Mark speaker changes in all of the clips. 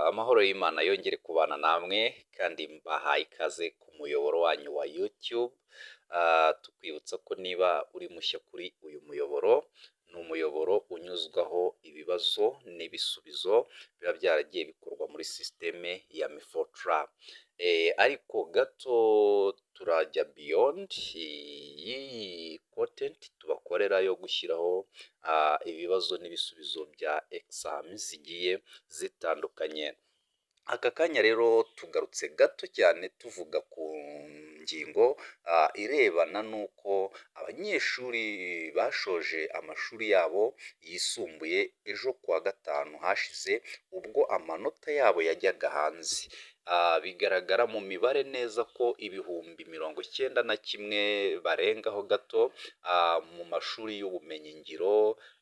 Speaker 1: Amahoro y'Imana yongere kubana namwe kandi mbahaye ikaze ku muyoboro wanyu wa YouTube. Tukwibutsa ko niba uri mushya kuri uyu muyoboro, ni umuyoboro unyuzwaho ibibazo n'ibisubizo biba byaragiye bikorwa muri sisiteme ya MIFOTRA. Ariko gato turajya beyond y'iyi content tubakorera yo gushyiraho ibibazo n'ibisubizo bya exam zigiye zitandukanye. Aka kanya rero tugarutse gato cyane tuvuga ku ngingo irebana n'uko abanyeshuri bashoje amashuri yabo yisumbuye ejo kuwa gatanu hashize, ubwo amanota yabo yajyaga hanze. Bigaragara mu mibare neza ko 91,000 barengaho gato mu mashuri y'ubumenyingiro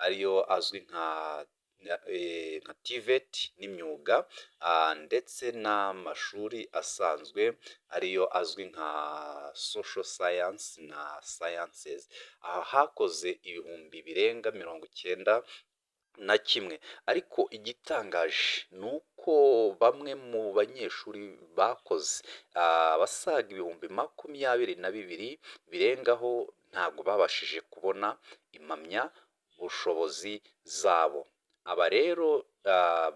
Speaker 1: ariyo azwi nka TVET n'imyuga ndetse n'amashuri asanzwe ariyo azwi nka social science na sciences, aha hakoze 91,000. Ariko igitangaje ni uko bamwe mu banyeshuri bakoze, abasaga 22,000 birengaho, ntabwo babashije kubona impamyabushobozi zabo. Aba rero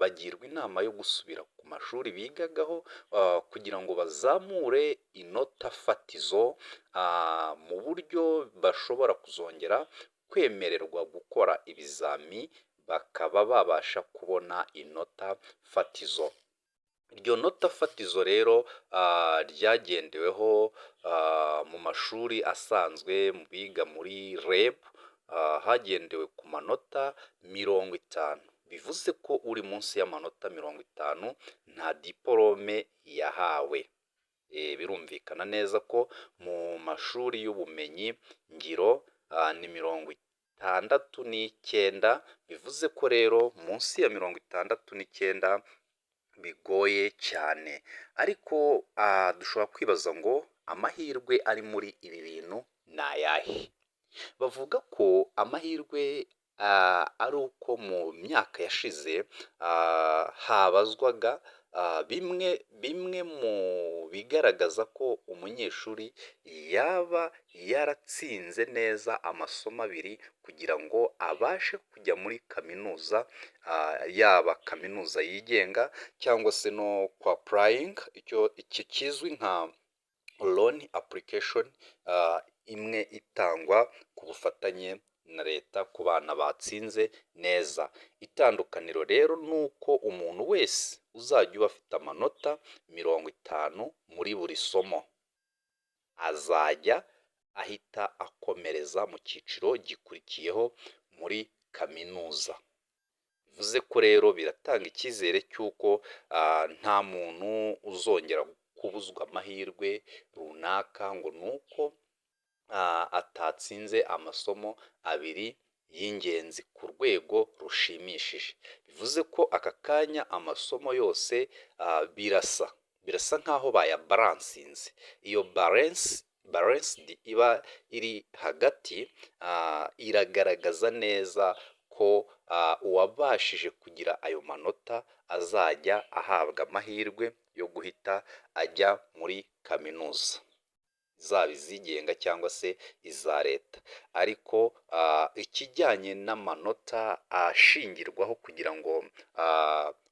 Speaker 1: bagirwa inama yo gusubira ku mashuri bigagaho kugira ngo bazamure inota fatizo mu buryo bashobora kuzongera kwemererwa gukora ibizami, bakaba babasha kubona inota fatizo. Iryo nota fatizo rero ryagendeweho mu mashuri asanzwe, mu biga muri REB, hagendewe ku manota 50, bivuze ko uri munsi y'amanota 50 nta diporome yahawe. Birumvikana neza ko mu mashuri y'ubumenyi ngiro ni 69, bivuze ko rero munsi ya 69 bigoye cyane. Ariko dushobora kwibaza ngo amahirwe ari muri ibi bintu ni ayahe? Bavuga ko amahirwe ari uko mu myaka yashize habazwaga bimwe bimwe mu bigaragaza ko umunyeshuri yaba yaratsinze neza amasomo abiri kugira ngo abashe kujya muri kaminuza, yaba kaminuza yigenga cyangwa se no kwa applyinga icyo kizwi nka loan application, imwe itangwa ku bufatanye na leta ku bana batsinze neza. Itandukaniro rero ni uko umuntu wese uzajya uba afite amanota 50 muri buri somo azajya ahita akomereza mu cyiciro gikurikiyeho muri kaminuza. Bivuze ko rero biratanga icyizere cy'uko nta muntu uzongera kubuzwa amahirwe runaka ngo ni uko atatsinze amasomo abiri y'ingenzi ku rwego rushimishije. Bivuze ko aka kanya amasomo yose birasa nk'aho bayabalancinze. Iyo balance, balanced iba iri hagati iragaragaza neza ko uwabashije kugira ayo manota azajya ahabwa amahirwe yo guhita ajya muri kaminuza, zaba izigenga cyangwa se iza leta. Ariko ikijyanye n'amanota ashingirwaho kugira ngo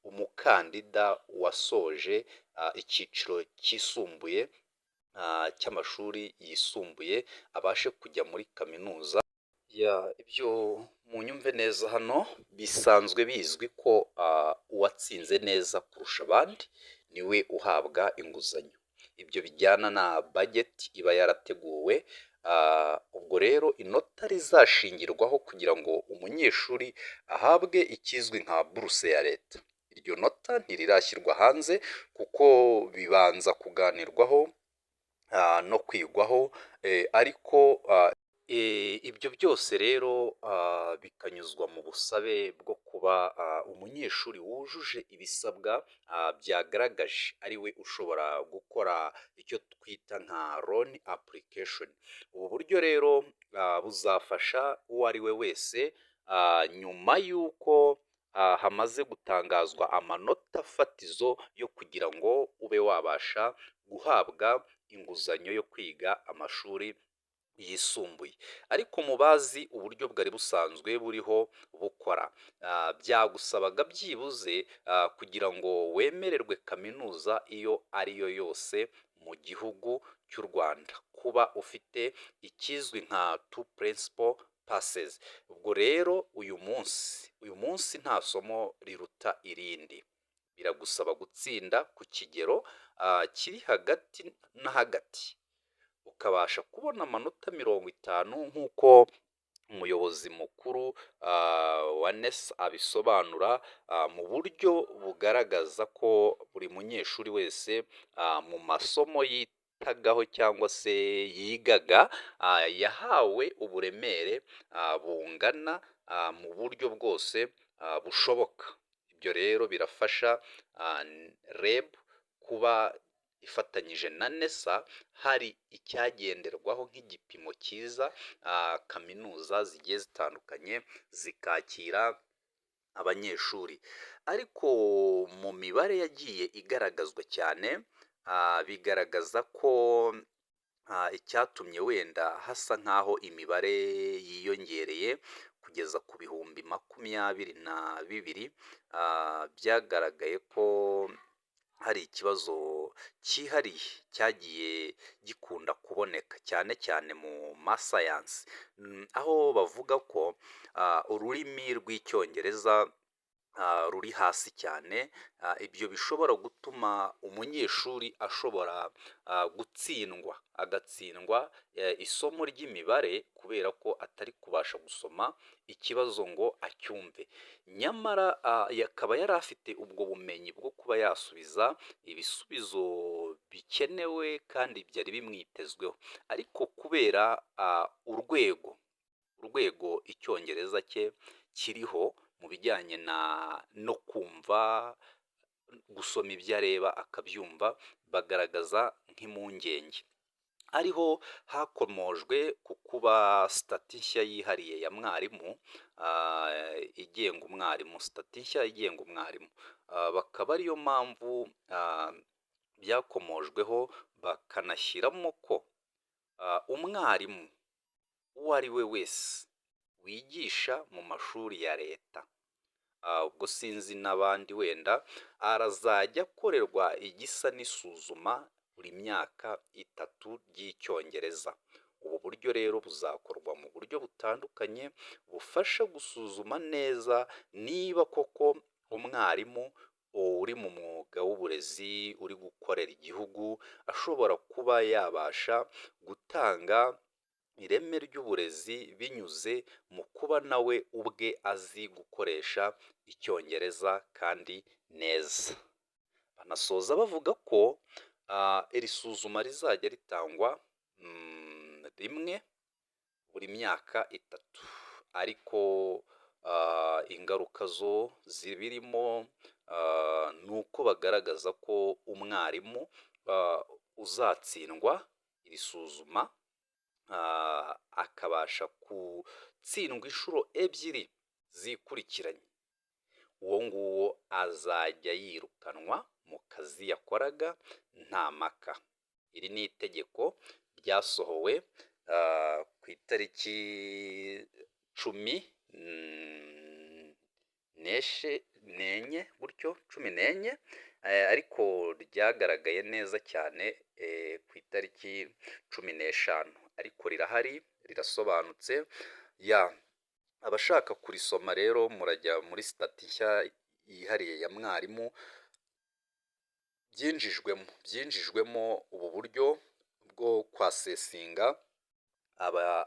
Speaker 1: umukandida wasoje icyiciro cyisumbuye cy'amashuri yisumbuye abashe kujya muri kaminuza, ibyo munyumve neza, hano bisanzwe bizwi ko uwatsinze neza kurusha abandi niwe uhabwa inguzanyo. Ibyo bijyana na budget iba yarateguwe. Ubwo rero inota rizashingirwaho kugira ngo umunyeshuri ahabwe ikizwi nka buruse ya leta, iryo nota ntirirashyirwa hanze kuko bibanza kuganirwaho no kwigwaho. Ariko ibyo byose rero bikanyuzwa mu busabe bwo kuba umunyeshuri wujuje ibisabwa byagaragaje ari we ushobora gukora icyo twita nka loan application. Ubu buryo rero buzafasha uwo ari we wese nyuma y'uko hamaze gutangazwa amanota fatizo yo kugira ngo ube wabasha guhabwa inguzanyo yo kwiga amashuri yisumbuye. Ariko mu bazi uburyo bwari busanzwe buriho bukora, byagusabaga byibuze kugira ngo wemererwe kaminuza iyo ari yo yose mu gihugu cy'u Rwanda, kuba ufite ikizwi nka two principal passes. Ubwo rero uyu munsi nta somo riruta irindi, biragusaba gutsinda ku kigero kiri hagati na hagati, ukabasha kubona amanota 50 nk'uko umuyobozi mukuru wa NESA abisobanura, mu buryo bugaragaza ko buri munyeshuri wese mu masomo yitagaho cyangwa se yigaga yahawe uburemere bungana mu buryo bwose bushoboka. Ibyo rero birafasha REB kuba ifatanyije na NESA hari icyagenderwaho nk'igipimo cyiza, kaminuza zigiye zitandukanye zikakira abanyeshuri. Ariko mu mibare yagiye igaragazwa cyane, bigaragaza ko icyatumye wenda hasa nk'aho imibare yiyongereye kugeza ku 22,000, byagaragaye ko hari ikibazo cyihariye cyagiye gikunda kuboneka cyane cyane mu masayansi, aho bavuga ko ururimi rw'Icyongereza ruri hasi cyane. Ibyo bishobora gutuma umunyeshuri ashobora gutsindwa, agatsindwa isomo ry'imibare kubera ko atari kubasha gusoma ikibazo ngo acyumve, nyamara akaba yari afite ubwo bumenyi bwo kuba yasubiza ibisubizo bikenewe kandi byari bimwitezweho, ariko kubera urwego Icyongereza cye kiriho mu bijyanye no kumva, gusoma ibyo areba akabyumva, bagaragaza nk'impungenge. Ariho hakomojwe ku kuba sitati nshya yihariye ya mwarimu igenga umwarimu, sitati nshya igenga umwarimu, bakaba ariyo mpamvu byakomojweho, bakanashyiramo ko umwarimu uwo ari we wese wigisha mu mashuri ya leta, ubwo sinzi n'abandi wenda, arazajya akorerwa igisa n'isuzuma buri myaka 3 ry'Icyongereza. Ubu buryo rero buzakorwa mu buryo butandukanye bufasha gusuzuma neza niba koko umwarimu uri mu mwuga w'uburezi, uri gukorera igihugu, ashobora kuba yabasha gutanga ireme ry'uburezi binyuze mu kuba nawe ubwe azi gukoresha Icyongereza kandi neza. Banasoza bavuga ko iri suzuma rizajya ritangwa rimwe buri myaka 3, ariko ingaruka zo zibirimo ni uko bagaragaza ko umwarimu uzatsindwa iri suzuma, akabasha gutsindwa inshuro ebyiri zikurikiranye, uwo nguwo azajya yirukanwa mu kazi yakoraga nta mpaka. Iri ni itegeko ryasohowe ku itariki 14 gutyo, 14, ariko ryagaragaye neza cyane ku itariki 15, ariko rirahari, rirasobanutse. Ya abashaka kurisoma rero murajya muri sitati nshya yihariye ya mwarimu. Byinjijwemo ubu buryo bwo kwassessinga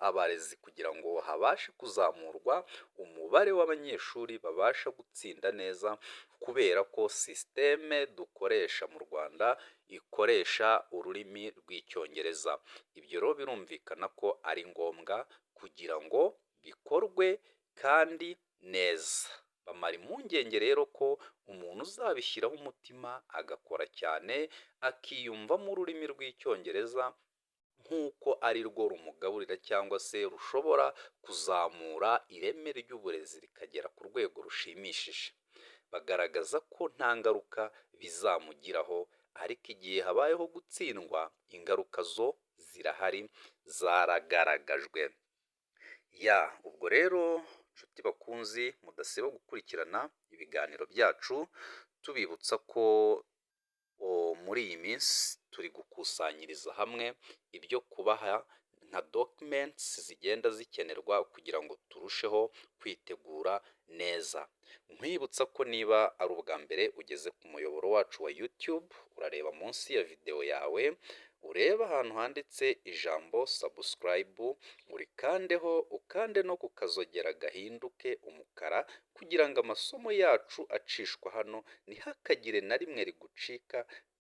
Speaker 1: abarezi kugira ngo habashe kuzamurwa umubare w'abanyeshuri babasha gutsinda neza, kubera ko sisiteme dukoresha mu Rwanda ikoresha ururimi rw'Icyongereza. Ibyo rero birumvikana ko ari ngombwa kugira ngo bikorwe kandi neza. Bamara impungenge rero ko umuntu uzabishyiraho umutima, agakora cyane, akiyumvamo ururimi rw'Icyongereza nk'uko ari rwo rumugaburira cyangwa se rushobora kuzamura ireme ry'uburezi rikagera ku rwego rushimishije. bagaragaza ko nta ngaruka bizamugiraho, ariko igihe habayeho gutsindwa, ingaruka zo zirahari, zaragaragajwe. Ya, ubwo rero nshuti bakunzi, mudasiba gukurikirana ibiganiro byacu, tubibutsa ko muri iyi minsi turi gukusanyiriza hamwe ibyo kubaha nka documents zigenda zikenerwa kugira ngo turusheho kwitegura neza. Nkwibutsa ko niba ari ubwa mbere ugeze ku muyoboro wacu wa YouTube, urareba munsi ya videwo yawe, urebe ahantu handitse ijambo "subscribe", urikandeho, ukande no ku kazogera gahinduke umukara, kugira ngo amasomo yacu acishwa hano ntihakagire na rimwe rigucika,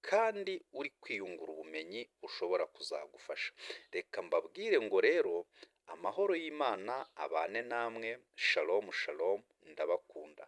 Speaker 1: kandi uri kwiyungura ubumenyi bushobora kuzagufasha. Reka mbabwire ngo rero amahoro y'Imana abane namwe. Shalom shalom, ndabakunda.